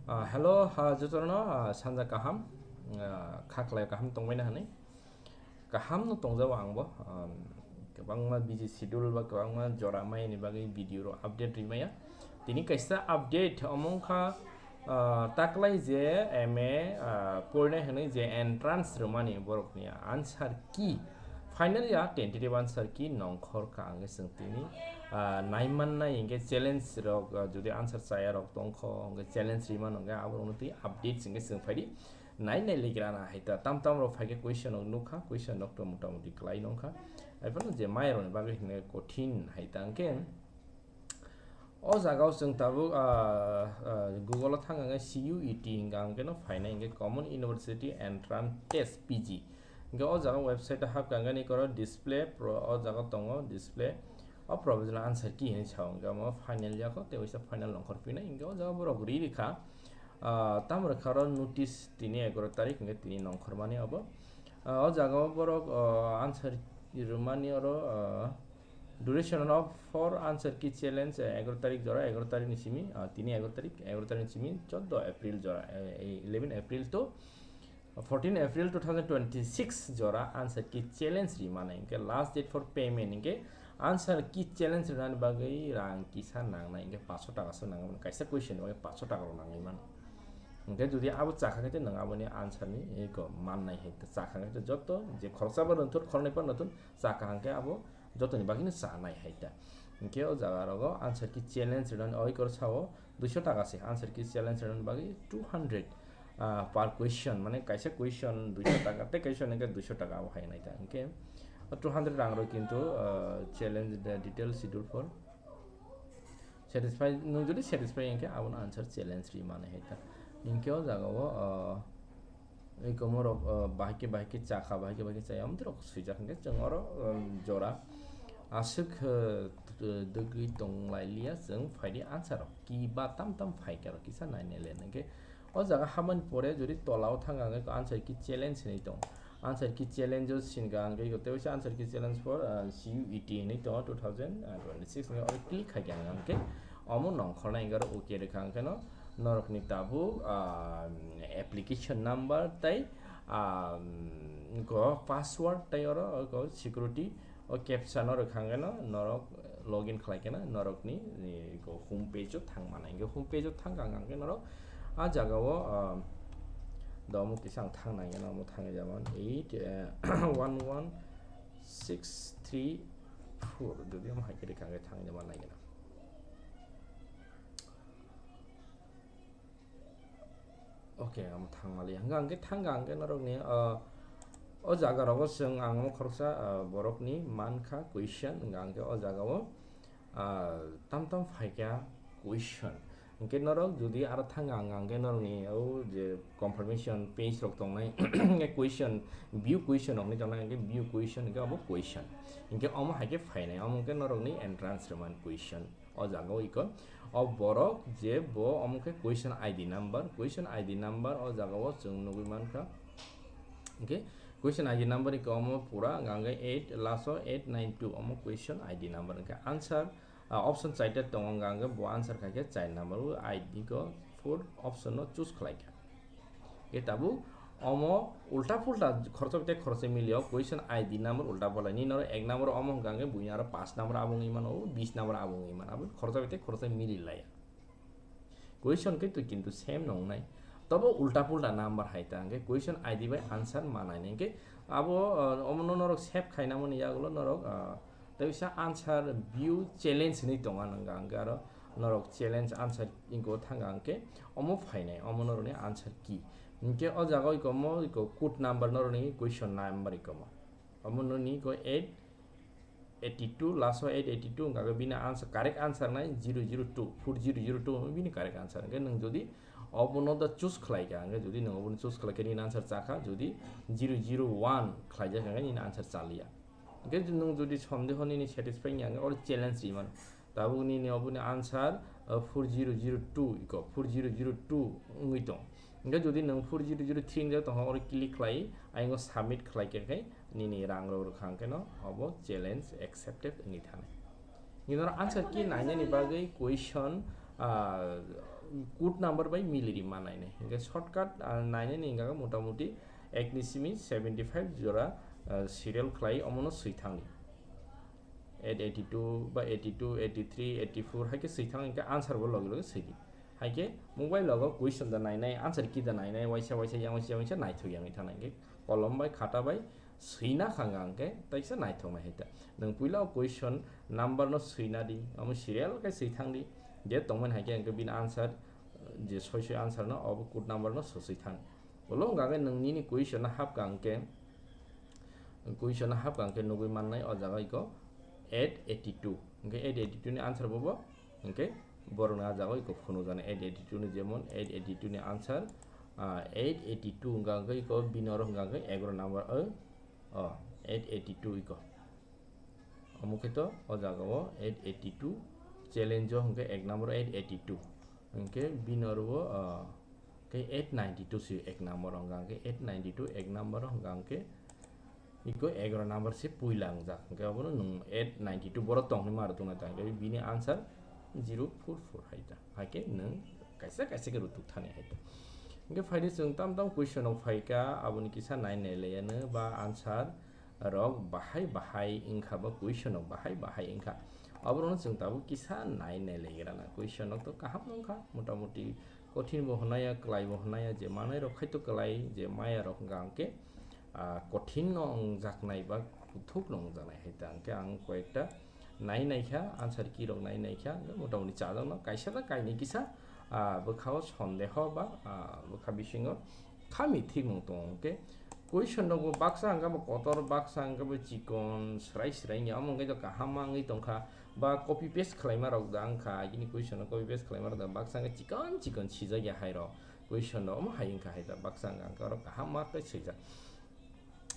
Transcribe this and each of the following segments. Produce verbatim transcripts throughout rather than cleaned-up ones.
Ah, hello, ah, jotono, ah, sanja kaham, ah, khaklai kaham tongbaina hwnwi. Kaham no tongjao ang bo, um, kwbangma busy schedule ba kwbangma jora maini bagwi video ro update rimaya. Tini kaisa update omo wngkha, ah, taklai je M A, ah, porinai hwnwi je entrance rwmani borokni answer key, final ya tentative answer key nongkhor ka hwnwi chwng tini, ah, naimannai hwnkhe challenge rok, ah, jodi answer chaya rok tongkho hwnkhe challenge rimano hwnkhe aborokno twi update hwnkhe chwng phaidi. Nai nai ligrana hai ta tam tam rok phaikhe question rok nukha, question rok to mota moti kwlai nongkha. Haiphano je maya rokni bagwi hwnkhe kothin hai ta hwnkhe o jaga o chwng tabuk, ah, ah, Google o thang hwnkhe C U E T hwnkha hwnkhe no phainai hwnkhe Common University Entrance Test P G. Hwnkhe o jaga website o hapkha hwnkhe ni koro display pro o jaga tongo display o provisional answer key hinwi sao hwnkhe omo final yakho tei waisa final nongkhor pinai hwnkhe o jaga borok ri rikha. Ah, tamo rwkha oro notice tini egaroh tarik hwnkhe tini nongkhormani obo. Ah, o jaga o borok, ah, answer rwmani oro, ah, duration of for answer key challenge, eh, egaroh tarik jora, egaroh tarik ni simi, ah, tini egaroh tarik, egaroh tarik ni simi choddo April jora, eh, eh, eleven April to fourteen April two thousand twenty-six jora answer key challenge rimani hwnkhe last date for payment hwnkhe answer key challenge rinani bagwi rang kisa nangnai hwnkhe paanch sho taka se nangmani, kaisa question ni bagwi paanch sho taka rok nangwi mano. Hwnkhe jodi abo chakha khe nwng aboni answer ni eko mannai hai ta chakha khe joto je khoroksa ba nwnthun khoroknwi ba nwnthun chakha hwnkhe abo jotoni bagwino chanai hai ta. Hwnkhe o jaga rogo answer key challenge rinani oi kor sao duisho taka se answer key challenge rinani bagwi two hundred, ah, per question, mane kaisa question duisho taka tei kaisa hwnkhe duisho taka abo hai nai ta. Hwnkhe o two hundred rang rok kintu, ah, challenge the detail schedule for satisfy, nwng jodi satisfy hwnkhe abono answer challenge ri mani hai ta. Hwnkhe o jaga o, ah, Eko morok, uh, bahai khe bahai khe chakha, bahai khe bahai khe chaya, amtwi rok swijak hwnkhe chwng oro, um, jora aswk, uh, t-, dwgwi tong lai liya, chwng phaidi answer rok kiba tam tam phaikha rok kisa nai nai le hwnkhe o jaga habmani pore jodi tola o thang ang khe answer key challenge hinwi tong, answer key challenge o singkha ang khe tei waisa answer key challenge for, uh, C U E T hinwi tongo two thousand twenty-six hwnkhe oro click khai khe ang khe omo nongkhornai hwnkhe oro okay rwkha ang khe no. Norokni tabuk, ah, application number tei, ah, go password tei oro go security o captcha no rwkha hwnkhe no norok login khlai khe no norokni, eh, go home page o thang mano. Hwnkhe home page o thang kha hwnkhe norok a jaga o, ah, domo kisa ang thang nai hwnkhe no omo thangwi jama eight, eh, one one six three four jodi omo hai khe rwkha hwnkhe thangwi jama nai gana. Okay, ang thangmali. Hwnkha hwnkhe thangkha hwnkhe norokni, ah, o jaga rogo chwng ang omo khoroksa, ah, borokni mankha question, hwnkha hwnkhe o jaga o, ah, tam tam phaikha question. Hwnkhe norok jodi aro thangkha hwnkha hwnkhe norokni o je confirmation page rok tongnai, hwnkhe question, view question rokni tongnai, hwnkhe view question, hwnkhe obo question. Hwnkhe omo hai khe phainai, omo hwnkhe norokni entrance rwmani question. O jaga o iko o borok je bo omo khe question I D number, question I D number o jaga o chwng nugwi mankha. Hwnkhe question I D number iko omo pura hwnkha hwnkhe eight, last o eight nine two omo question I D number hwnkhe answer, ah, option chaita tongo hwnkha hwnkhe bo answer khai khe char number o I D ko four option no choose khlai kha. Hwnkhe tabuk omo ulta pulta khoroksa bai tei khoroksa milio, question I D number ulta pulta. Nini oro ek number omo hwnkha hwnkhe buini aro paanch number abo wngwi mano, o bis number abo wngwi mano, abo khoroksa bai tei khoroksa mili laya. Question khe twi kintu same no wngnai. Tobo ulta pulta number hai ta hwnkhe question I D bai answer manai nai hwnkhe abo, uh, omo no norok save khaina mani yagulo norok, uh, tei bisa answer view challenge hinwi tongo ano hwnkha hwnkhe aro norok challenge answer inko thanga hwnkhe omo phainai, omo norokni answer key. Hwnkhe o jaga o iko omo iko code number norokni question number iko omo. Omo nini iko eight eighty two, last o eight eighty two hwnkha khe bini answer, correct answer nai zero zero two, four zero zero two bini correct answer. Hwnkhe nwng jodi obono da choose khlai kha, hwnkhe jodi nwng obono choose khlai khe nini answer chakha, jodi zero zero one khlaijak hwnkhe nini answer chaliya. Hwnkhe nwng jodi sondeho nini satisfy wngya hwnkhe oro challenge rimano. Tabuk nini oboni answer, uh, four zero zero two iko, four zero zero two wngwi tong. Hwnkhe jodi nwng four zero zero three wngjak tongkha, oro click khlai, ayang o submit khlai khe khe nini rang rok rwkha hwnkhe no obo challenge accepted wngwi thanai. Nini oro answer key nainani bagwi question, ah, Code number bai miliri ma nainai. Hingke shortcut, ah, nainani hingka khe motamuti ek ni simi seventy five jora, ah, serial khlai omono swi thangni. Eight eighty two ba eighty two, eighty three, eighty four hai khe swi thang hingke answer bo loge loge swi di. Hai khe mobile logo question da nainai, answer key da nainai, waisa waisa yang waisa yang waisa naithok yang thang hingke kolom bai khata bai swina khang hingke taisa naithok nai hai ta. Nwng puila o question number no swina di, omo serial khe swi thang di. Je tongmani hai khe hingke bini answer, je soi soi answer no obo code number no soswi thang. Ulo hingka khe nwng nini question no hapkha hingke, question no hapkha hingke nugui mannai o jaga iko eight eighty two. Hingke eight eighty two ni answer bobo hingke borok ni a jaga iko phunukjani eight eighty two ni, jemon eight eighty two ni answer, ah, eight eighty two hingka hingke iko bini oro hingka hingke egaro number o, o eight eighty two iko. Omo khe to o jaga o eight eighty two challenge o hingke ek number eight eighty two. Hingke bini oro o, ah, khe eight ninety two si ek number o hingka hingke eight ninety two ek number o hingka hingke iko egaro number si puila wngjak. Hingke obono nwng eight ninety two boro tong hinwi ma rwtwknai ta hingke bini answer zero four four hai ta. Hai khe nwng kaisa kaisa khe rwtwk thani hai ta. Hingke phaidi chwng tam tam question o phaikha, aboni kisa nai nai laiya no ba answer rok bahai bahai wngkha ba question rok bahai bahai wngkha. Oborokno chwng tabuk kisa nai nai laigra na. Question rok to kaham wngkha, motamuti kothin bo hwnaya, kwlai bo hwnaya, je manai rok khai to kwlai, je maya rok hwnkha hwnkhe, ah, kothin no wngjaknai ba kuthuk no wngjaknai hai ta. Hwnkhe ang koyekta nai naikha, answer key rok nai naikha, hwnkhe motamuti chajakno kaisa ba kainwi kisa, ah, bwkhao sondeho ba, ah, bwkha bisingo khami thikmung tongo. Hwnkhe question rok bo baksa hwnkha bo kotor, baksa hwnkha bo chikon, srai srai wngya, omo hwnkhe to kaham ma wngwi tongkha, ba copy paste khwlaima rok da wngkha, agini question no copy paste khwlaima rok da baksa hwnkhe chikon chikon sijak ya hai rok question rok, omo hai wngkha hai ta baksa hwnkha hwnkhe oro kaham ma tei swijak.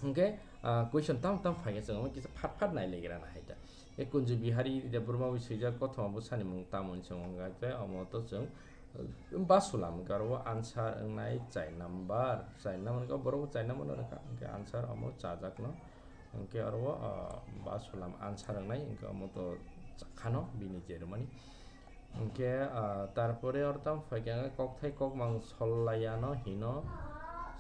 Hingke, ah, question tam tam phaikhe chwng omo kisa phat phat nai legra na hai ta. E Kunju Bihari Debbarma bai swijak kothoma bwsani mung tamo hinwi chwng wngkha khe omo to chwng, uh, Basulam hingke aro o answer wngnai char number, char number hingke borok bo char number no rwkha, hingke answer omo chajakno. Hingke aro o, ah, Basulam answer wngnai, hingke omo to chakhano bini je rwmani. Hingke, ah, tarpore oro tamo phaikha hingke kokthai kokmang sollayano hino,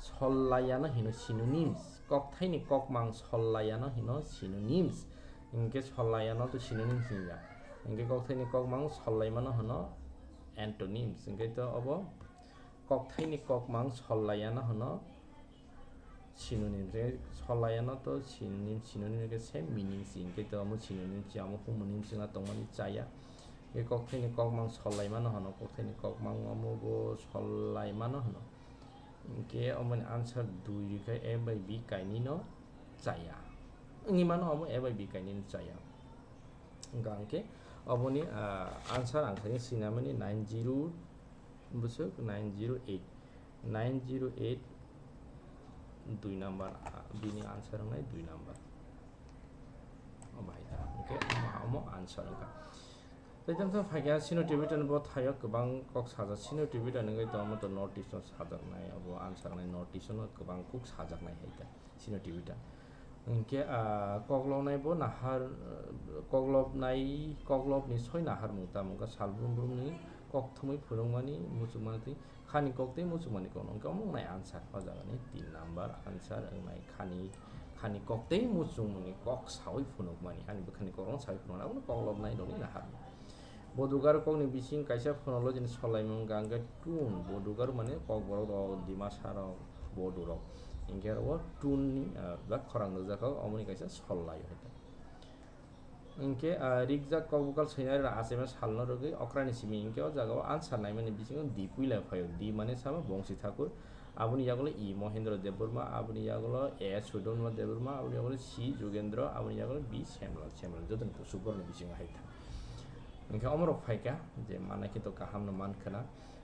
sollayano hino synonyms. Kokthaini kokmang sollayano hino synonyms. Hingke sollayano to synonyms wngya. Hingke kokthaini kokmang sollaimano hino antonyms. Hingke to obo kokthaini kokmang sollayano hino synonym. Je sollayano to synonym, synonym hingke same meaning si, hingke to omo synonym si, omo homonyms wngna tongmani chaya. Hingke kokthaini kokmang sollaimano hino, kokthaini kokmang omo bo sollaimano hino. Hingke omoni answer dui rikha A bai B kainwino chaya. Wngwi mano omo A bai B kainwino chaya. Hingka hingke oboni, ah, answer ang khaini sinamani nine zero bwswk nine zero eight, nine zero eight dui number, ah, bini answer wngnai dui number. O bahai ta, hingke omo, omo answer wngkha. Tei tamo phaikha Sino Tibetan bo thaio kwbang kok sajak, Sino Tibetan wngwi tongma to North East o sajaknai, obo answer wngnai North East o kwbang kok sajaknai hai ta. Sino Tibetan. Hingke, ah, koklopnai bo nahar, koklopnai, koklopni soi naharmung tamo wngkha sal brum brumni kok thumwi phunukmani, muchungmani twi khani kok tei muchungmani kok. Hingke omo wngnai answer, o jagani tin number answer wngnai khani, khani kok tei muchungmani kok sawi phunukmani, ani bwkhani kokrokno sawi phunukmani, abono koklopnai rokni naharmung. Bodugar kokni bising kaisa phonology ni solaimung hingka hingke tun. Bodugar mane kokborok rok, Dimasa rok, Bodu rok. Hingke oro o tun ni, ah, ba khorang nukjak kha, omoni kaisa solai o hai ta. Hingke, ah, rikjak kokbokal soinari rok achaima salno rwgwi okrani simi hingke o jaga o answer naimani bisingo di puila phaio. Di mane sama Bongsi Thakur. Aboni yagulo E Mohendra Debbarma, aboni yagulo A Sudhanma Debbarma, aboni yagulo C Jugendra, aboni yagulo B Shyamlal, Shyamlal jotoni kuchuk borokni bisingo hai thang. Hingke omorok phaikha je manai khe to kaham no mankha na.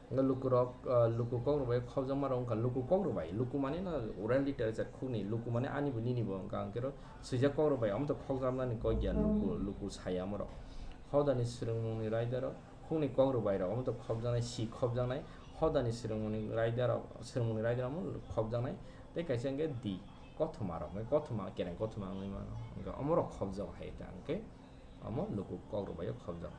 Hingke lukurok, ah, luku kok rwbai khopjakma rok wngkha luku kok rwbai, luku mane no oral literature khukni, luku mane ani bo nini bo wngkha, hingke oro swijak kok rwbai omo to khopjaknani kok ya luku, luku saya omorok. Hodani swrwngmungni raida rok. Khukni kok rwbai rok omo to khopjaknai, si khopjaknai, hodani swrwngmungni raida rok, swrwngmungni raida rok omo khopjaknai, tei kaisa hingke di kothoma rok, hingke kothoma, kereng kothoma wngwi mano, hingke omo rok khopjak hai ta hingke omo luku kok rwbai o khopjak.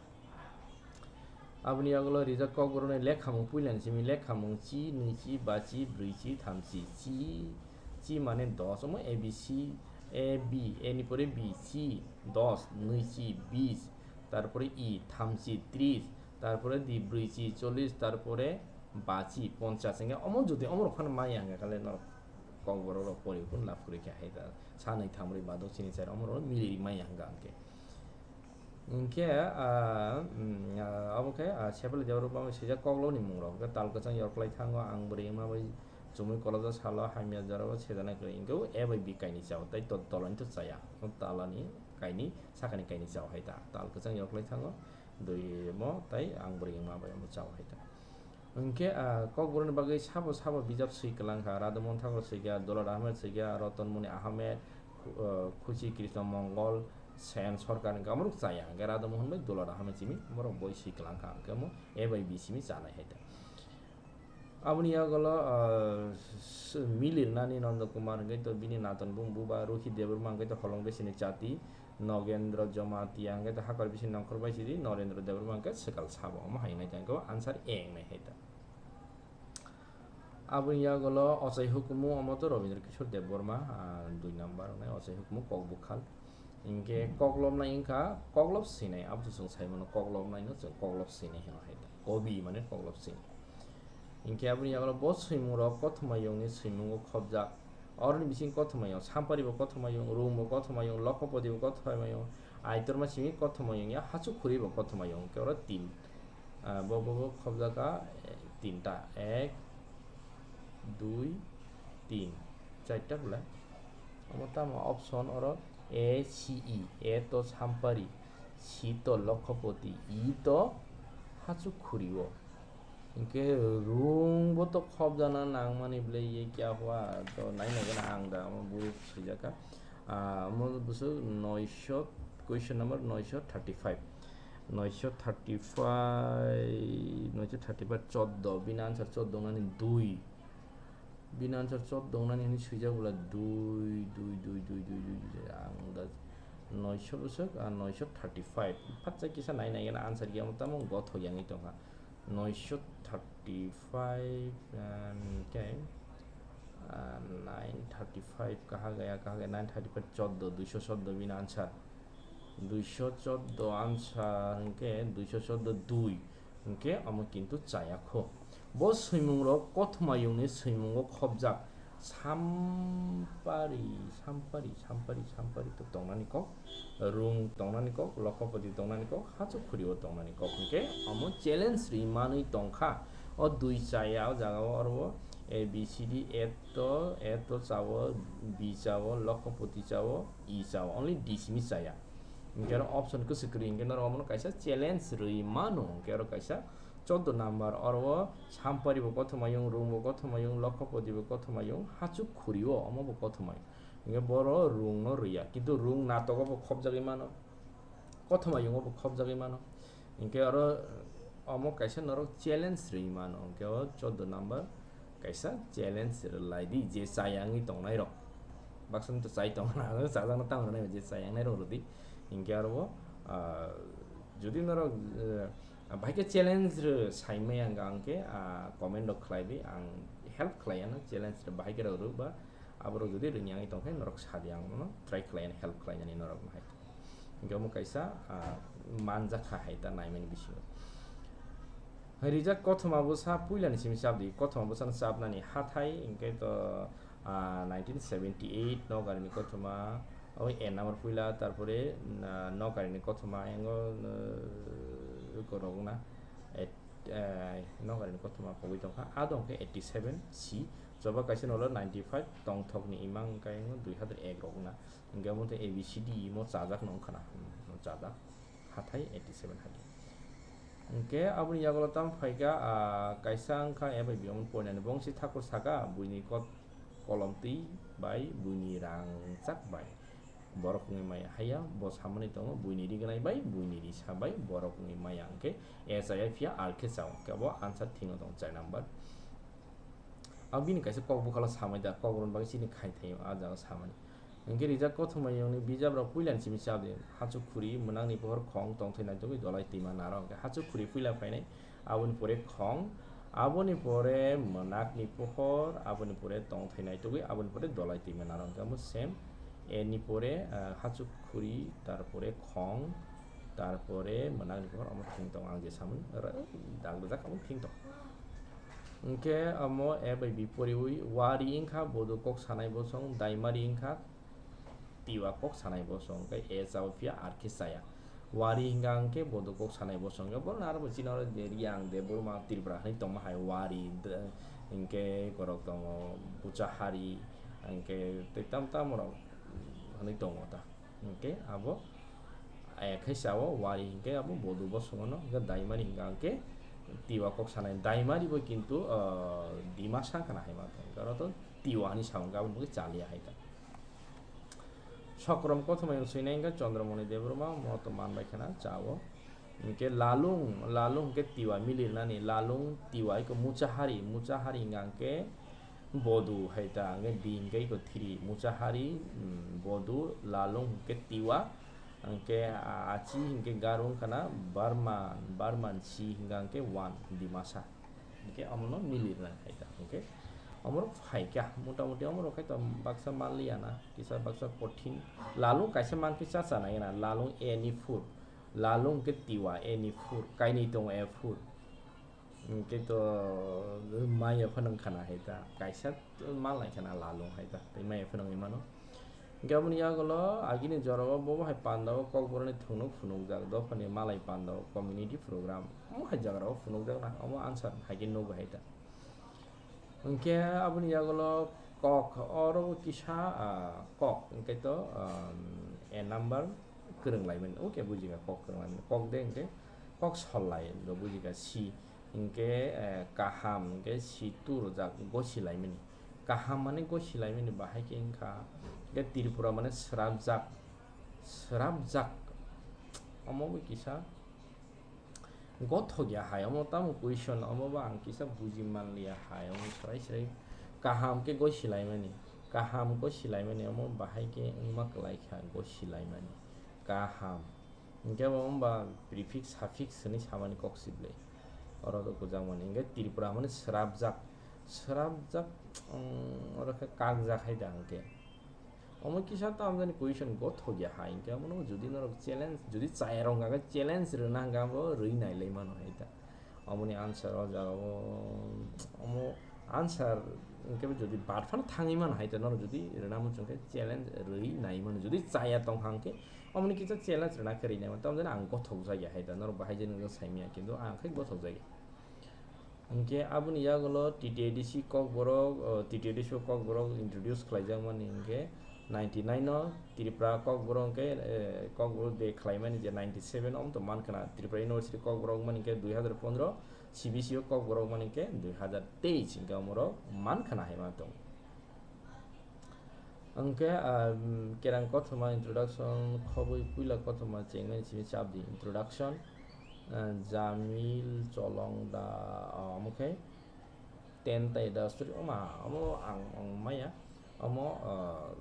Aboni yagulo rijak kokborokni lekhamung puilani simi lekhamung chi, nwi chi, ba chi, brwi chi, tham chi, chi, chi mane dos, omo A B C, A B, A ni pore B chi, dos, nwi chi, bis, tarpore E, tham chi, tris, tarpore D, brwi chi, chollis, tarpore ba chi, ponchas, hingke omo jodi omorok phano maya hingka kale norok kokborok rok pori phun lab kwrwi kha hai da, sa nwi tham rwi ba do chini chai omorok mili maya hingka hingke. Hingke, ah, mm, ah, abo khe, ah, Sepali Debbarma swijak koklopni mungrok, hingke tal kwchang yorklai thango, ang bwrwi wngma bai chumui kolobjak salo, hamya jorao sejanai kwrwi, hingke o A bai B kainwi chao, tei to-, tolani to chaya, o talani kainwi, sakani kainwi chao hai ta, tal kwchang yorklai thango, dui mo tei ang bwrwi wngma bai omo chao hai ta. Hingke, ah, kokborokni bagwi sabo sabo bijap swi kwlang kha, Radha Mohan Thakur swi kha, Dulot Ahmed swi kha, Roton Muni Ahmed, Khu-, ah, Khuchi Krishna Mongol, Sen Sorkar hingke amorok chaya, hingke Radha Mohan bai Dulot Ahmed simi borok boi swi kwlang kha, hingke omo A bai B simi chanai hai ta. Aboni yagulo, ah, s-, milirnani Nanda Kumar hingke to bini naton bumbu ba Ruhi Debbarma hingke to holong besini chati, Nogendra Jamatia hingke to hakor bisini nongkhor bai sidi, Norendra Debbarma hingke swkal sabo, omo hai wngnai ta hingke o answer A wngnai hai ta. Aboni yagulo ochai hukumu omo to Rabindra Kishore Debbarma, ah, dui number wngnai ochai hukumu kok bukhal. Hingke koklopnai wngkha koklop swinai, abo to chwng sai mano koklopnaino chwng koklop swinai hino hai ta. Kobi mane koklop swinai. Hingke aboni yagulo bo swimungrok kothoma yongni swimungo khopjak. Oroni bising kothoma yong, Sampari bo kothoma yong, Rung bo kothoma yong, Lokhopoti bo kothoma yong, Aitorma simi kothoma yong ya, Hachu Khuri bo kothoma yong, hingke oro tin. Ah, bo, bo, bo khopjak kha, eh, tinta, ek, dui, tin, charta bwle. Omo tamo option oro A, C, E, A to Sampari, C to Lokhopoti, E to Hachu Khuri o. Hingke Rung bo to khopjana nangmani bwle ye kya hua to nai nai gana ang da omo bwrwi swijak kha. Ah, omo bwswk noisho, question number noisho thirty five. Noisho thirty five, noisho thirty five choddo, bini answer choddo nani dui. Bini answer choddo nani hini swijak bwla dui, dui, dui, ang da noisho bwswk, ah, noisho thirty five. Phatsa kisa nai nai gana answer giyamo tamo gothok yangwi tongkha. Noisho thirty five, um, okay. Ah, nine thirty five kaha gaya, kaha gaya, nine thirty five choddo, duisho choddo bini answer. Duisho choddo answer hingke duisho choddo dui hingke omo kintu chaya kho. Bo swimungrok kothoma yongni swimungo khopjak Sampari, Sampari, Sampari, Sampari to tongnani kok, Rung tongnani kok, Lokhopoti tongnani kok, Hachu Khuri o tongnani kok hingke omo challenge ri manwi tongkha. O dui chaya o jaga o oro o A B C D, A to, A to chao, B chao, Lokhopoti chao, E chao, only D simi chaya. Hingke oro option kwswk kwrwi hingke norok omono kaisa challenge rwi mano, hingke oro kaisa choddo number, oro o Sampari bo kothoma yung, Rung bo kothoma yung, Lokhopoti bo kothoma yung, Hachu Khuri o omo bo kothoma yung. Hingke boro Rung no rwya, kintu Rung natok o bo khopjagwi mano, kothoma yung o bo khopjagwi mano. Hingke oro omo kaisa norok challenge rwi mano, hingke o choddo number kaisa challenge rwlai di, je chayangwi tongnai rok. Baksa to chai tongna, chajakna tamo rwnai, je chayangnai rok rwdi. Hingke aro bo, ah, jodi norok, eh, bahai khe challenge rw saimaya hingka hingke, ah, comment rok khlai di, ang help khlai ano, challenge rw bahai khe rw rw ba, aborok jodi rwnyangwi tongkhe norok sadi, ang bono try khlai ano, help khlai nani norok no hai. Hingke omo kaisa, ah, manjak kha hai ta naimani bisingo. Rijak kothoma bwsa puilani simi chapdi, kothoma bwsano chapnani hathai hingke to, ah, nineteen seventy eight nogarini kothoma, oi A number puila, tarpore, ah, nogarini kothoma, engo, ah, korokna, et-, eh, nogarini kothoma pogwi tongkha, ado hingke eighty seven C, choba kaisa nolo ninety five, tongthokni imang hingke engo dui hazar ek rokna. Hingke omo tei A B C D imo chajak no wngkha na, hmm, chajak hathai eighty seven hathai. Hingke aboni yagulo tamo phaikha, ah, kaisa wngkha A bai B omo poinani bongsi thakur saka, buini kot kolom twi bai, buini rangchak bai borok wngwi maya. Haiya bo samani tongo, buini rignai bai, buini risa bai borok wngwi maya. Hingke S I F ya R khe chao, hingke bo answer thwino tongo char number. Ang bini kaisa kok bwkhalo samai da, kok rwna bagwi chini khai thaio, ah jaga samani. Hwnkhe rijak kothoma yongni bijap rok puila ni simi chabdi. Hachuk khuri, mwnakni pohor, khong, tongthai naitugwi, dolai twima naro. Hwnkhe hachuk khuri puila phainai, aboni pore khong, aboni pore mwnakni pohor, aboni pore tongthai naitugwi, aboni pore dolai twima naro. Hwnkhe amo same, A ni pore, ah, hachuk khuri, tarpore khong, tarpore mwnakni pohor, omo thwng tong ang je samani, oro dag rijak omo thwng tong. Hwnkhe omo A bai B poriwi, wari wngkha bodo kok sanai bosong, daimari wngkha tiwa kok sanai bosong, hwnkhe A chao phiya ar khe chaya. Wari hwnkha hwnkhe bodo kok sanai bosong, hwnkhe bono aro bo chini oro je Riang Debbarma Tripura hinwi tongma hai wari, de-, hwnkhe borok tongo Buchahari, hwnkhe tei tam tam rok hinwi tongo ta. Hwnkhe abo, eh, khe sao wari hwnkhe abo bodo bosongo no, hwnkhe daimari hwnkha hwnkhe tiwa kok sanai. Daimari bo kintu, ah, Dimasa wngkha na hai ma thang. Oro to tiwa hinwi sao hwnkhe aboni bagwi chaliya hai ta. Sokrom kothoma swinai hwnkhe Chandramoni Debbarma, mo to manbai khana chao. Hwnkhe lalung, lalung hwnkhe tiwa milirnani, lalung tiwa iko Muchahari, Muchahari hwnkha hwnkhe bodu hai ta, hwnkhe di hwnkhe iko thiri, Muchahari, mm, bodu, lalung hwnkhe tiwa, hwnkhe a-, achi hwnkhe garu wngkha na Barman, Barman si hwnkha hwnkhe one, Dimasa. Hwnkhe omono milirna hai ta, hwnkhe omorok phaikha, motamuti omorok khai to baksa manliya na, kisa baksa kothin. Lalung kaisa mankhe cha chanai na, lalung A ni four, lalung hwnkhe tiwa A ni four, kainwi tongo A four. Hwnkhe to maya phano wngkha na hai ta, kaisa malnai khana lalung hai ta, tei maya phano wngwi mano. Hwnkhe aboni yagulo agini jorao bobo hai pandao kokborokni thwngno phunukjak, dophani malai pandao community program, omo hai jagarao phunukjakna, omo answer hai khe nugo hai ta. Hwnkhe aboni yagulo kok, oro kisa, ah, kok, hwnkhe to, um, a number kwrwng laimani, okay, bujikha kok kwrwng laimani, kok de hwnkhe kok sol lai, do bujikha si, hwnkhe, eh, kaham, hwnkhe si tu rwjak, gosi laimani. Kaham mane gosi laimani bahai khe wngkha. Hwnkhe Tripura mane srapjak, srapjak. Omo bo kisa gothok ya hai, omo tamo question, omo bo ang kisa buji manliya hai, omo srai srai kaham khe gosi laimani, kaham gosi laimani, omo bahai khe wngma kwlai kha gosi laimani, kaham. Hwnkhe bo wngba prefix, suffix hwnwi samani kok siblai. Oro to kwchangmani. Hwnkhe Tripura hwnmani srapjak. Srapjak, um, oro khe kakjak hai da hwnkhe. Omo kisa tamjani question gothok ya hai hwnkhe, omono jodi norok challenge, jodi chaya rok hwnkha khe challenge rwna hwnkha bo rwi nailai mano hai da. Omoni answer o jaga o, omo answer hwnkhe bo jodi bad phano thangwi mano hai ta, norok jodi rwna muchung khe challenge rwi nai mano, jodi chaya tong hang khe omoni kisa challenge rwna khe rwi nai mano, tamjani ang gothok jaya hai ta, norok bahai je nwngjak sai manya, kintu ang khai gothok jaya. Hwnkhe aboni yagulo T T A D C kokborok, o, T T A D C o kokborok introduce khlaijak mani hwnkhe ninety nine o, Tripura kokborok hwnkhe, eh, kokborok de khlaimani je ninety seven o, omo to mankha na Tripura University kokborok mani hwnkhe dui hazar pondro, C B C o kokborok mani hwnkhe dui hazar teis hwnkhe omorok mankha na hai ma tongo. Hwnkhe, ah, kerang kothoma introduction, khobwi puila kothoma chengmani simi chabdi introduction, ah, Jamil Cholongda, ah, omo khe ten tai da story, omo, omo ang, ang maya, omo, ah,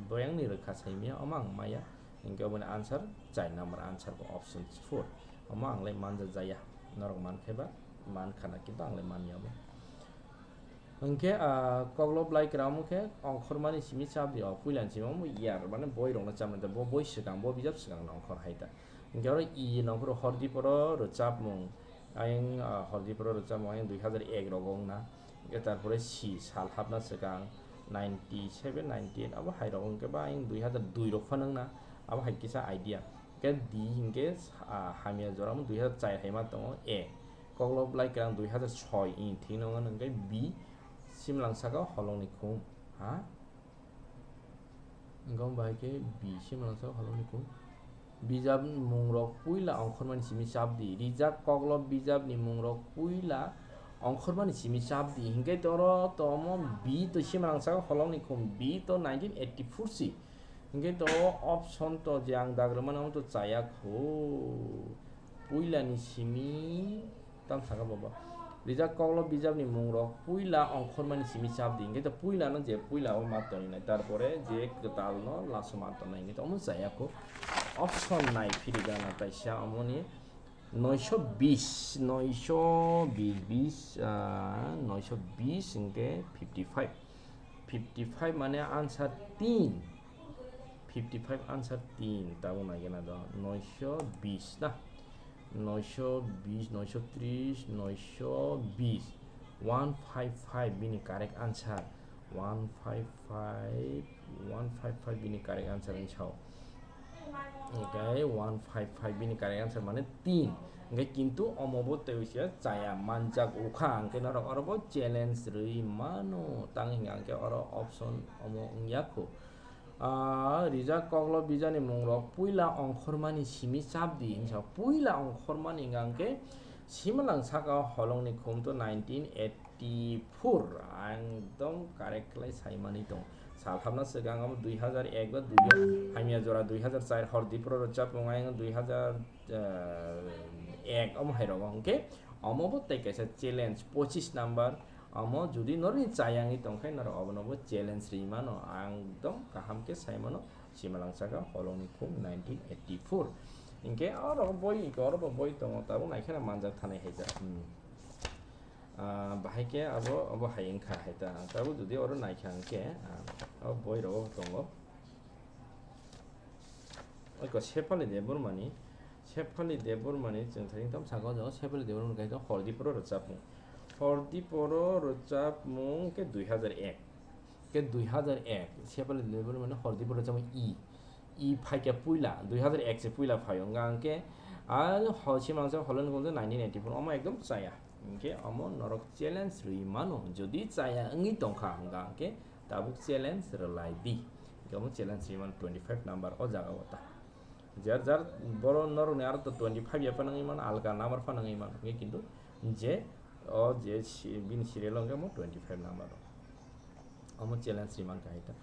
boyangni rwkha saimaya, omo ang maya, hwnkhe oboni answer char number answer bo option four, omo ang lai manja jaya, norok mankhe ba mankha na, kintu ang lai manya omo. Hwnkhe, ah, koklo blai kwrang omo khe ongkhormani simi chabdi, o puilani simi omo year, mane boi rokno chabnai ta, bo boi swkang, bo bijap swkang no ongkhor hai ta. Hwnkhe oro i nongkhoro Hordiporo rwchapmung, ayang, ah, Hordiporo rwchapmung ayang dui hazar ek rogo wngna. Hwnkhe tarpore si sal hapna swkang ninety seven, ninety eight abo hai rogo hwnkhe ba ayang dui hazar dui rok phano wngna. Abo hai kisa idea. Hwnkhe di hwnkhe, ah, hamya jora omo dui hazar char hai ma tongo, A. Koklo blai kwrang dui hazar soi, i thik no wngkha hwnkhe B, simlang saka holongni khum, ha? Wngkha bahai khe B, simlang saka holongni khum. Bijap mungrok puila ongkhormani simi chabdi, rijak koklo bijapni mungrok puila ongkhormani simi chabdi, hwnkhe toro tomo B to simlang saka holongni khum, B to nineteen eighty four si. Hwnkhe to option to je ang dag rwmani omo to chaya kho. Puilani simi tam saka baba. Rijak koklo bijapni mungrok puila ongkhormani simi chap di, hinkhe to puilano je puila o ma tongwi nai, tarpore je kwtalno laso ma tongnai, hinkhe to omo chaya kho. Option nai phirigana taisa omoni noisho bis, noisho bis, bis, ah, noisho bis hinkhe fifty five. Fifty five mane answer tin. Fifty five answer tin, tabuk naigena do noisho bis na. Noisho bis, noisho tris, noisho bis. One five five bini correct answer. One five five, one five five bini correct answer wng sao. Hinkhe one five five bini correct answer mane tin. Hinkhe kintu omo bo tei usia chaya manjak ukha, hinkhe norok oro bo challenge rwi mano. Tang hinkhe ang khe oro option omo wngya kho. Ah, rijak koklo bijani mungrok puila ongkhormani simi chap di hinsa. Puila ongkhormani hinkhe simalang saka holongni khum to nineteen eighty four, ang ekdom correct khlai saimani tong. Salhamna swkang amo dui hazar ek ba dui o, hamya jora dui hazar char, hor dipro rwchapmung ayang dui hazar, eh, ek omo hai rogo. Hinkhe omo bo tei kaisa challenge, pochis number. Omo jodi norni chayangwi tongkhe norok obono bo challenge rwi mano, ang ekdom kaham khe saimano. Simalang saka holongni khum nineteen eighty four. Hinkhe oro boi, oro bo boi tongo, tabuk naikheno manjak thanai haijak. Hmm. Ah, bahai khe abo, abo hai wngkha hai ta. Tabuk jodi oro naikha hinkhe, ah, o boi rogo tongo. Oi ko Sefali Debbarmani, Sefali Debbarmani chwng thani tam saka o jaga Sefali Debbarmani kaisa Hordiporo rwchapmung. Hordiporo rwchapmung khe dui hazar ek. Khe dui hazar ek, Sefali Debbarmani Hordiporo rwchapmung E. E phaikha puila, dui hazar ek se puila phaio, wngkha hwnkhe, a, ho-, simalang saka holongni khum to nineteen eighty four, omo ekdom chaya. Hinkhe omo norok challenge rwi mano, jodi chaya wngwi tongkha, wngkha hwnkhe tabuk challenge rwlai di. Hinkhe omo challenge rwi mano twenty five number o jaga o ta. Jar jar boro norokni aro to twenty five ya phano wngwi mano, alka number phano wngwi mano, hinkhe kintu je o je si-, bini serial o hwnkhe omo twenty five number o. Omo challenge ri mankha hai ta.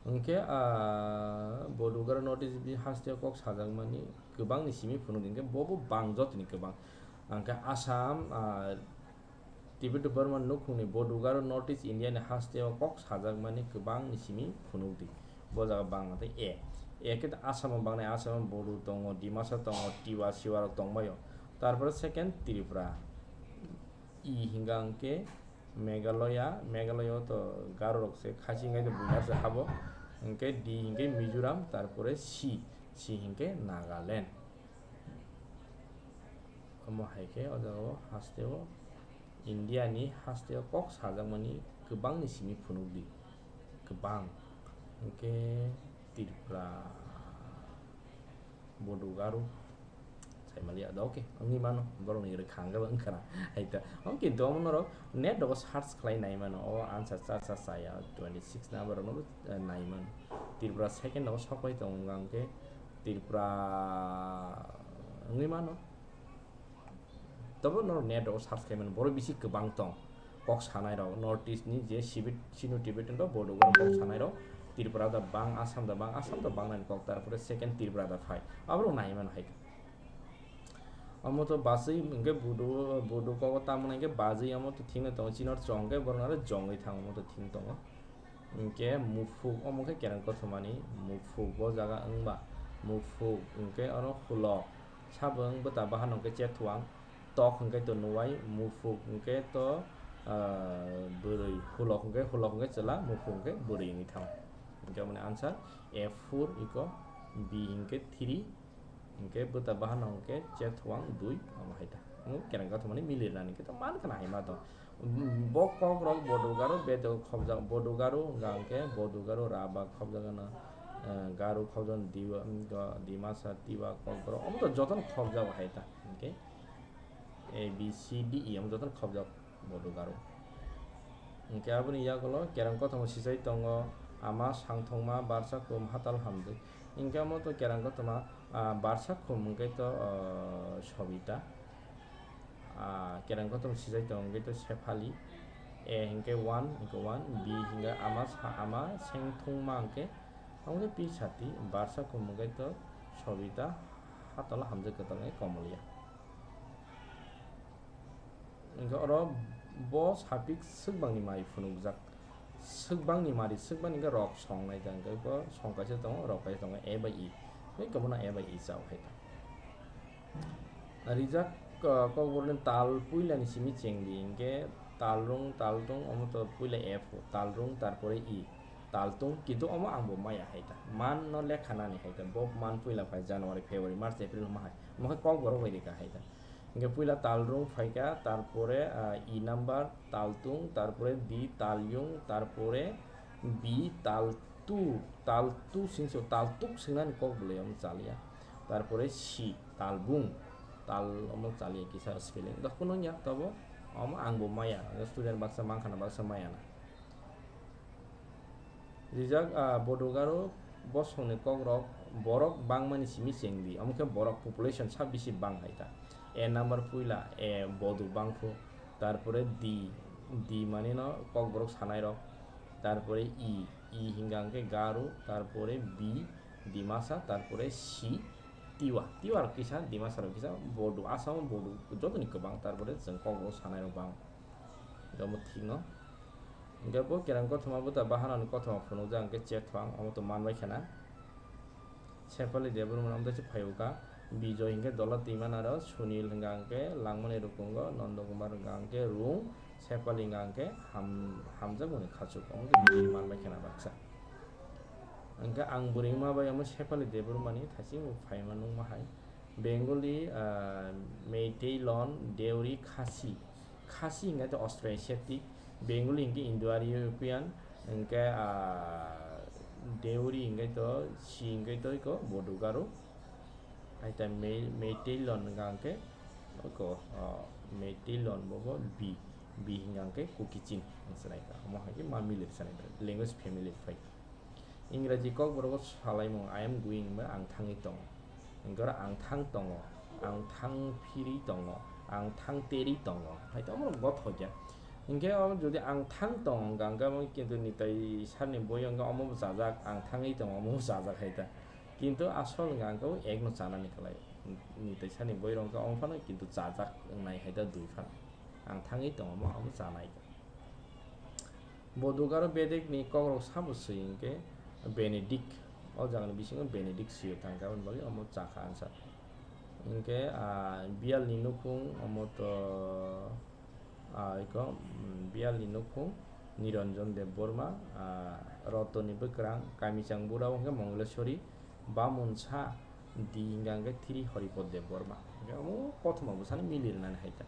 Hwnkhe, ah, Bodugaro notice bi hasteo kok sajakmani kwbangni simi phunuk di, hwnkhe bo bo bang jotoni kwbang. Hwnkhe Assam, ah, Tibet Burma nukhungni Bodugaro North East India ni hasteo kok sajakmani kwbangni simi phunuk di. Bo jaga bangma tei A. A khe Assam o bangnai, Assam o Bodu tongo, Dimasa tongo, Tiwa, Siwa rok tongbaio. Tarpore second Tripura. E hingka hwnkhe Meghalaya, Meghalaya o to Garo rok se, Khasi hingke to buinar se habo. Hingke D hingke Mizoram, tarpore C, C hingke Nagaland. Omo hai khe o jaga o haste o India ni haste o kok sajakmani kwbang ni simi phunuk di, kwbang. Hingke Tripura. Bodugaro. Saimaliya da, okay, wngwi mano, borokni rwkha hwnkhe bo wngkhana. Hai ta, omo kintu omo norok net rogo search khlai nai mano, o answer cha cha chaya, twenty six number rogo, eh, nai mano. Tripura second rogo sok pai tongo, hwnkhe Tripura wngwi mano. Tobo norok net rogo search khai mano, borok bisi kwbang tong. Kok sanai rok, North East ni je Sibi-, Sino Tibetan rok, Bodo rok kok sanai rok, Tripura da bang, Assam da bang, Assam da bang nani kok, tarpore second Tripura da phai, aborok nai mano hai. Omo to bachwi hingke Bodo, Bodo kok o tamo hingke bachwi omo to thik no tongo, chinor chong khe borok no aro jongwi thango, omo to thik tongo. Hingke Muphuk, omo khe kereng kothomani Muphuk, bo jaga wngba Muphuk, hingke oro Hulok, sabo wng bwta bahan hingke Chethuang, Tok hingke to Nuwai, Muphuk hingke to, ah, bwrwi, Hulok hingke, Hulok hingke chwla, Muphuk hingke bwrwi wngwi thango. Hingke aboni answer A four iko B hingke three, hingke bwta bahan hingke Chethuang dui, omo hai ta. Omo kereng kothomani mili rwnani hingke to man khna hai ma to. Bo kok rok Bodugaro bedok khobjak, Bodugaro hingka hingke Bodugaro Rabak khobjak gana, eh, Garo khobjak Diwa, Dimasa, Tiwa, Kokborok, omo to jotono khobjak hai ta, hingke A, B, C, D, E, omo jotono khobjak Bodugaro. Hingke aboni yagulo kerang kothoma sijai tongo, ama, sangthongma, barsa, khum, hatal, hamjwk. Hingke omo to kerang kothoma, ah, barsa, khum, hingke to, ah, Sobita. Ah, kerang kothoma sijai tongo hingke to Sephali. A hingke one, hingke one, B hingke ama sa-, ama sengthongma hingke, hingke P sati, barsa khum hingke to Sobita, hatala hamjwk kwtal hingke Komoliya. Hingke oro bo suffix swkbangni mari phunukjak. Swkbangni mari, swkbangni hingke rok songnai ta, hingke bo song kaisa tongo, rok kaisa tongo, A bai E. Bai kobono A bai E chao hai ta. Rijak, uh, kokborokni tal puilani simi chengdi, hingke talrung, taltung, omo to puila F, talrung, tarpore E, taltung, kintu omo ang bo maya hai ta. Man no lekha nani hai ta. Bo man puila phai January, February, March, April ma hai. Omo khe kokborok bai rika hai ta. Hingke puila talrung phaikha, tarpore, ah, E number, taltung, tarpore D, talyung, tarpore B, taltu, taltu singso, taltuk singnani kok bolai omo chaliya. Tarpore C, talbung, tal omo chaliya kisa spelling. Dak kuno ya tabo omo ang bo maya, student baksa mangkhana baksa maya na. Rijak, ah, Bodugaro bosongni kokrok borok bangmani simi chengdi, omo khe borok population sa bisi bang hai ta. A number puila, A bodu bangphu, tarpore D, D mani no kokborok sanairok, tarpore E, E hingka hingke Garo, tarpore B, Dimasa, tarpore C, Tiwa, Tiwa rok kisa, Dimasa rok kisa, Bodu, Asamo Bodu jotoni kwbang, tarpore chwng kokborok sanairok bang. Omo thik no. Hingke bo kerang kothoma bo ta bahanani kothoma phunukjak hingke chethwang, omo to manbai khena. Sefali Debbarma omo to se phaiuka. Bijoy hingke dola twima naro, Sunil hingka hingke langmani rukungo, Nondokumar hingka hingke rung, Sefali hingka hingke ham-, hamjakmani khachuk. Omo to bini manbai khena baksa. Hingke ang bwrwima bai omo Sefali Debbarmani thaiching bo phaima nungma hai. Bengali, ah, Meitei lon, Deuri, Khasi. Khasi hingke to Austro-Asiatic, Bengali hingke Indo-European, hingke, ah, Deuri hingke to, si hingke to iko Bodugaro. Hai ta Mei-, Meitei lon hingka hingke, iko, ah, Meitei lon bobo B, B hingka hingke Kuki-Chin, ang sanai ka. Omo hai khe ma milir sanai ka, language family phai. Ingraji kokborok salaimung, "I am going" ba ang thangwi tongo. Hingke oro ang thang tongo, ang thang phiri tongo, ang thang teri tongo. Hai to omo gothok ya. Hingke o jodi ang thang tongo hingka hingke omo kintu Nitai sir ni boi o hingke omo bo chajak, ang thangwi tongo omo bo chajak hai ta. Kintu asol hingka hingke o ek no chanani kwlai. Nitai sir ni boi rok hingke omo phano kintu chajak wngnai hai ta dui phano. Ang thangwi tongo omo, omo chanai. Bodugaro bedekni kokrok sabo swi hingke Benedict, o jagani bisingo Benedict swiyo thangkha, aboni bagwi omo chakha ansa. Hingke, ah, biyalni nukhung omo to, ah, iko, mm, biyalni nukhung Niranjan Debbarma, ah, Rotoni bwkrang, Kamichang bura hingke Mongleshwari, Bamunsa di hingka hingke Thiri Horipod Debbarma. Hingke omo kothoma bwsano mili rwnani hai ta.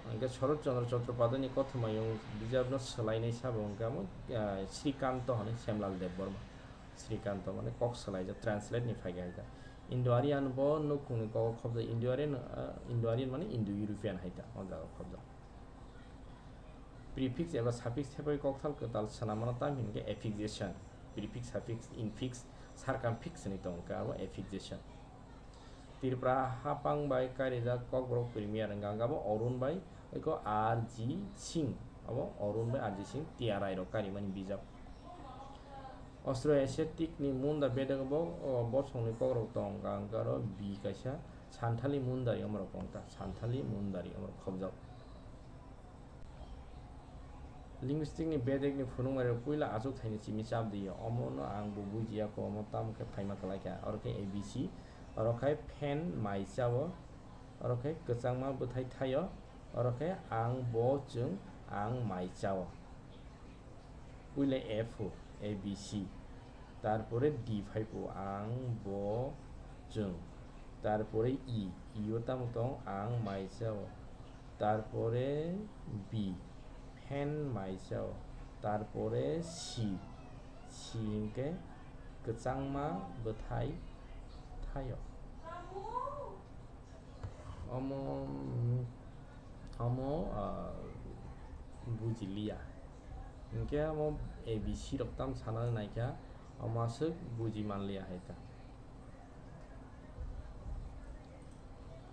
Hingke Shorot Chandra Chattopadhyayni kothomayung bijapno swlainai sabo hingke amo, ah, Srikanto hwnwi Semlal Debbarma. Srikanto mane kok swlaijak, translate ni phaikha hai ta. Indo-Aryan bo nukhungni kogo khobjak, Indo-Aryan, ah, Indo-Aryan mane Indo-European hai ta, o jaga khobjak. Prefix eba suffix thepai kokthal kwtal swnamano tamo hinkhe affixation. Prefix, suffix, infix, circumfix hwnwi tongo khe abo affixation. Tripura hapang bai karijak Kokborok Premier wngkha, wngkha bo Arun bai eko R G Singh, abo Arun bai R G Singh T R I rok karimani bijap. Austro-Asiatic ni munda bedek bo, o, bosongni kokrok tong wngkha, wngkha oro B kaisa Santhali mundari omorok wngkha, Santhali mundari omorok khobjak. Linguistic ni bedek ni phunukmari rok puila achuk thaini simi chap di, omo no ang bo bujiya ko, omo tamo khe phaima kwlai kha, oro khe A B C, oro khe phen mai chao, oro khe kwchangma bwthai thaio, oro khe ang, bo, chwng, ang mai chao. Puila F o, A B C, tarpore D phai ko, ang, bo, chwng, tarpore E, E o tamo tong, ang mai chao, tarpore B, phen mai chao, tarpore C, C hinkhe kwchangma bwthai thaio. Omo, omo, ah, bujiliya. Hinkhe omo A B C rok tam sana naikha, omo aswk buji manliya hai ta.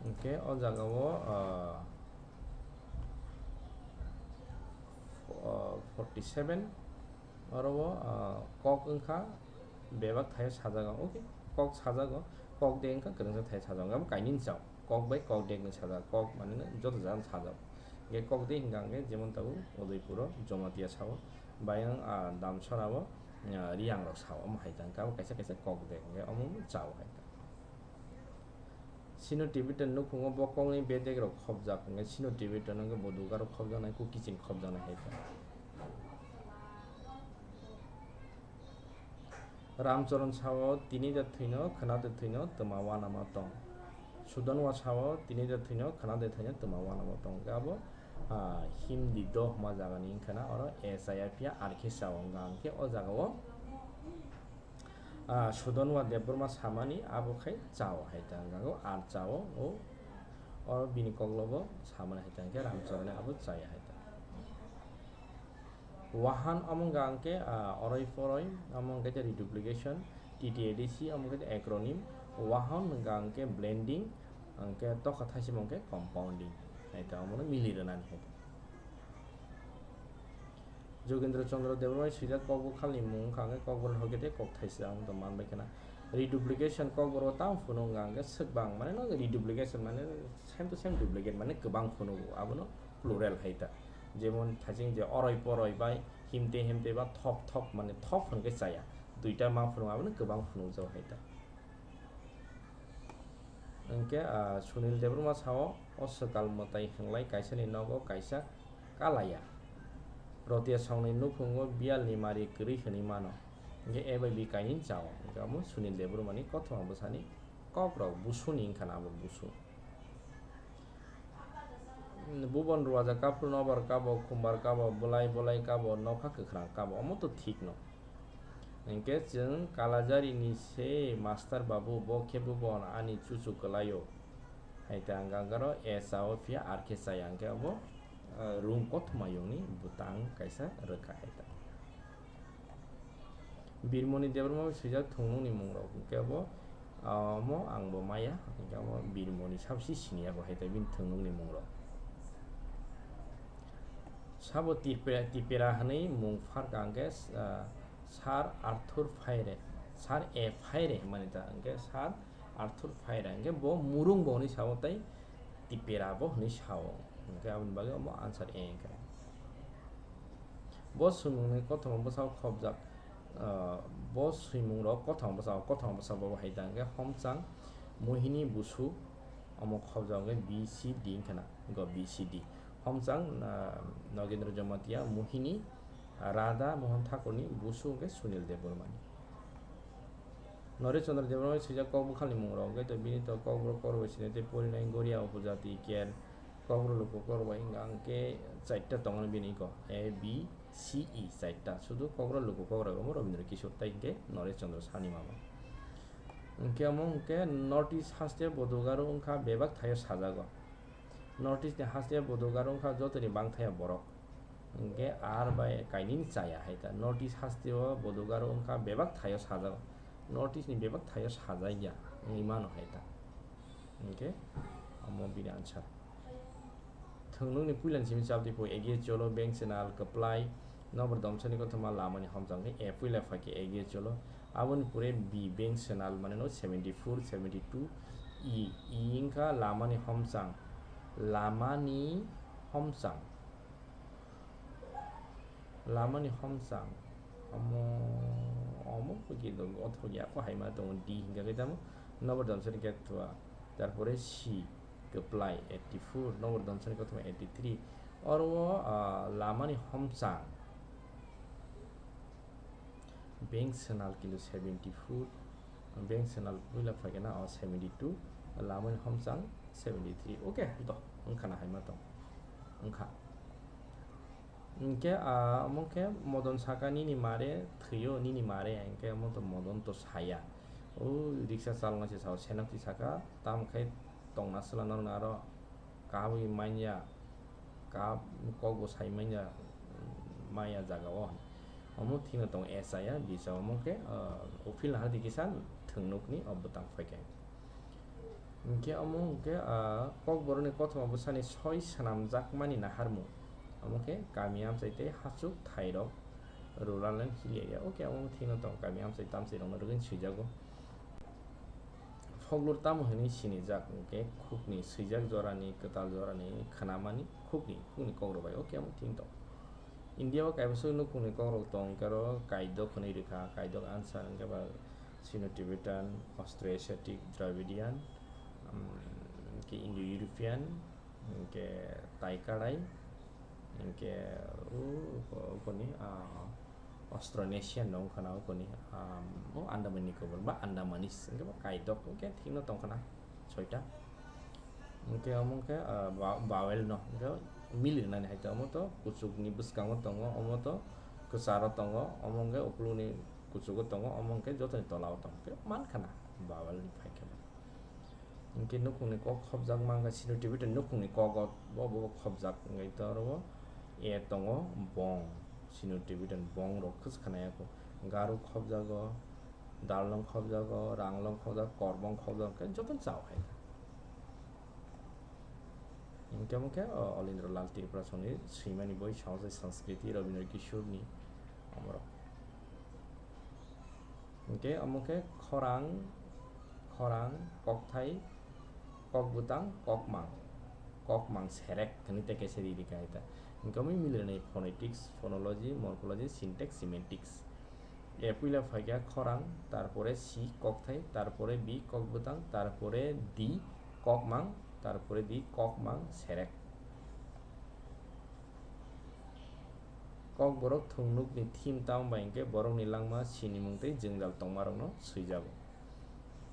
Hinkhe o jaga o, ah, fo-, ah, forty seven, oro o, ah, kok wngkha bebak thaio sajago, okay, kok sajago, kok de wngkha kwrwngsa thaio sajago, abo kainwi chao. kok bai kok dek ni sajak, kok mane joto jagano sajak. Hingke kok de hingka hingke jemon tabuk Udaipuro Jamatia sao, bayang, ah, Damsora o, ah, Riyang rok sao, omo hai ta hingke abo kaisa kaisa kok dek hingke omo chao hai ta. Sino Tibetan nukhungo bo kokni bedek rok khopjak hingke Sino Tibetan hingke bo dugar rok khopjaknai, Kukiching khopjaknai hai ta. Ramcharan sao, "Tini de thwino, khwna de thwino, twma uanama tong." Sudonwa sao, "Tini de thwino, khwna de thwino, twma uanama tong." Hingke abo, ah, Hindi do hwnma jaga ni wngkha na, oro S I R P R khe sao wngkha, hingke o jaga o, ah, Sudonwa Debbarma samani abo khai chao hai ta, hingke o ar chao o, oro bini koklobo samani hai ta, hingke Ramcharan abo chaya hai ta. Wahan omo hwnka hingke, ah, oroi poroi, omo hingke khe reduplication, T T A D C omo hingke khe acronym, Wahan hwnka hingke blending, hingke tokha thaisimo hingke compounding, hai ta omono mili rwnani hai ta. Jogendra Chandra Debbarma swijak kokbwkhalni mung wngkha hingke kokborok hokhe tei kok thaisa, ang to manbai khna. Reduplication kokborok tamo phunuk wngkha hingke swkbang, mane no reduplication mane same to same duplicate, mane kwbang phunuk, abono plural hai ta. Jemon thaiching je oroi poroi bai himte himte ba thok thok, mane thok hwnkhe chaya. Duita ma phunuk, abono kwbang phunukjak hai ta. Hwnkhe, ah, Sunil Debbarma sao, o swkal mwtai hwnlai kaisani nogo kaisa kalaya. Rotia songni nukhungo biyalni mari kwrwi hwnwi mano. Hwnkhe A bai B kainwi chao. Hwnkhe omo Sunil Debbarmani kothoma bwsani kokrok, busuni wngkha na abo busu. Bubon ruaja kaphru nobar kabo, khumbar kabo, bolai bolai kabo, nokha kwkhwrang kabo, omo to thik no. Hwnkhe chwng Kalajari ni se master babu, bo khe bubon ani chuchu kwlaio. Hai ta ang gangaro e chao phiya ar khe chaya hwnkhe abo, ah, room kothoma yongni bwtang kaisa rwkha hai ta. Birmoni Debbarma bai swijak thungnungni mungrok, hwnkhe bo, ah, omo ang bo maya, hwnkhe omo Birmoni sabsi siniya bo hai ta bini thungnungni mungrok. Sabo Tipra, Tipra hwnwi mung pharkha hwnkhe, ah, Sir Arthur Phaire, Sir A Phaire hwnmani ta hwnkhe Sir Arthur Phaire hwnkhe bo Murung bo hwnwi sao tei Tipra bo hwnwi sao, hwnkhe aboni bagwi omo answer A hwnkhe. Bo swimungni kothoma bwsao khopjak, ah, bo swimungrok kothoma bwsao, kothoma bwsao bo hai ta hwnkhe Homchang, Mohini, Busu, omo khopjak hwnkhe B C D hwnkhe na, go B C D. Homchang, ah, Nogendra Jamatia, Mohini, Radha Mohan Thakurni, Busu hwnkhe Sunil Debbarmani. Noresh Chandra Debbarma swijak kokbwkhalni mungrok hwnkhe to bini to kokborok kokrok bai sini tei porinai Goria upojati ker kokborok luku kokrok bai hwnkha hwnkhe chaita tongo bini ko A B C E chaita, sudu kokborok luku kokrok omo Rabindra Kishore tai hwnkhe Noresh Chandra sani mama. Hwnkhe omo hwnkhe North East haste bodogaro wngkha bebak thaio sajago. North East ni haste bodogaro wngkha jotoni bangthaya borok. Hwnkhe ar bai kainwini chaya hai ta. North East haste o bodogaro wngkha bebak thaio sajak. North East ni bebak thaio sajak ya wngwi mano hai ta. Hwnkhe omo bini answer. Thwngnungni puilani simi chabdi po egiye cholo, bank channel, kwplai, nobar domsani kothoma lamani homchang khe A puila phaikhe egiye cholo. Aboni pore B bank channel mane no seventy four, seventy two, E, E wngkha lamani homchang, lamani homchang. Lamani homchang, omo, omo pagi do, othok ya, ko hai ma tongo, D hingka khe tamo, nobar domsani khe thua, tarpore C, kwplai, eighty four, nobar domsani kothoma, eighty three, oro o, ah, lamani homchang, bank channel kintu seventy four, bank channel puila phaikhe na o seventy two, lamani homchang seventy three. Okay, to, wngkha na hai ma tong, wngkha. Hwnkhe, ah, omo khe Modon saka, "Nini mare thwio, nini mare," hwnkhe omo to Modon to saya. O riksa chalna se sao, senok si saka, "Tamo khe tongna sla norokno aro kabwi manya, kab-, kok bo sai manya, maya jaga o." Omo thikno tongo S I R, bisa omo khe, ah, o philna hadi kisa thwngnukni o bwtang phaikha. Hwnkhe omo hwnkhe, ah, kokborokni kothoma bwsani soi swnamjakmani naharmung. Omo khe kami amchai tei hachuk thairok, rural and hill area. Okay, omo thikno tong kami amchai tamchai rokno rwgwini swijago. Folklore tamo hwnwi sinijak hwnkhe khukni swijak jorani, kwtal jorani khnamani khukni, khukni kokrok bai o khe omo thing tong. India o kaibwswk nukhungni kokrok tong hwnkhe oro kaidok hwnwi rwkha, kaidok answer hwnkhe ba Sino-Tibetan, Austro-Asiatic, Dravidian, um, hwnkhe Indo-European, hwnkhe Tai Kadai, hwnkhe o, o, okoni, ah, Austronesian no wngkha na okoni, um, o Andaman Nicobar ba Andamanese hwnkhe ba kaidok hwnkhe thikno tongkha na soita. Hwnkhe omo wngkhe, ah, ba-, vowel no hwnkhe milir nani hai to omo to kuchukni bwskango tongo, omo to kwcharo tongo, omo wngkhe ukuluni kuchugo tongo, omo wngkhe jotoni tolao tongo, hwnkhe mankha na vowel ni phaikhe. Hwnkhe nukhungni kok khopjak mankha Sino-Tibetan nukhungni kogo bo, bo khopjak wngwi to oro bo A tongo bong, Sino-Tibetan bong rok khwsa khwnaya kho. Garu khopjago, Darlong khopjago, Ranglong khopjago, Korbong khopjago, hwnkhe jotono chao hai. Hwnkhe omo khe, o, Olindra Lal Tripura songni swimani boi Sangsai Sanskriti Rabindra Kishore ni omorok. Hwnkhe omo khe khorang, khorang, kokthai, kokbwtang, kokmang, kokmang serek hwnwi tei kaisa riri kahai ta. Hwnkhe omo milerni phonetics, phonology, morphology, syntax, semantics. A puila phaikha khorang, tarpore C kokthai, tarpore B kokbwtang, tarpore D kokmang, tarpore D kokmang serek. Kokborok thwngnukni theme tamo bai hwnkhe borokni langma, sinimung tei jwngjal tongmarokno swijago.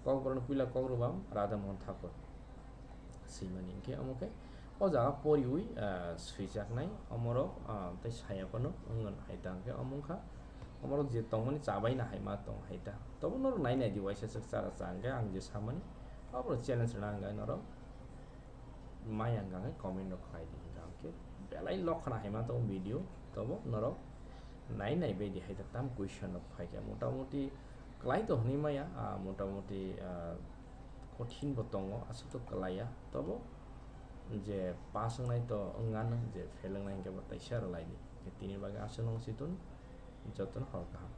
Kokborokni puila kok rwbam Radha Mohan Thakur swimani hwnkhe omo khe o jaga poriwi, ah, swijaknai omorok, ah, tei saya phano wngwi hai ta hwnkhe omo wngkha omorok je tongmani chabaina hai ma tong hai ta. Tobo norok nai nai di waisa swk chara cha hwnkhe ang je samani oborok challenge rwna hwnkhe norok maya hwnkha hwnkhe comment rok khlai di hwnkha hwnkhe belai lok khna hai ma tongo video, tobo norok nai nai bai di hai ta tam question rok phai khe motamoti klai to hwnwi maya, ah, motamoti, ah, kothin bo tongo aswk to klai ya, tobo je pass wngnai to wngano, je fail wngnai hwnkhe bo taisa rwlai di. Tini bagwi aswk nung si tun jotono hor kaham.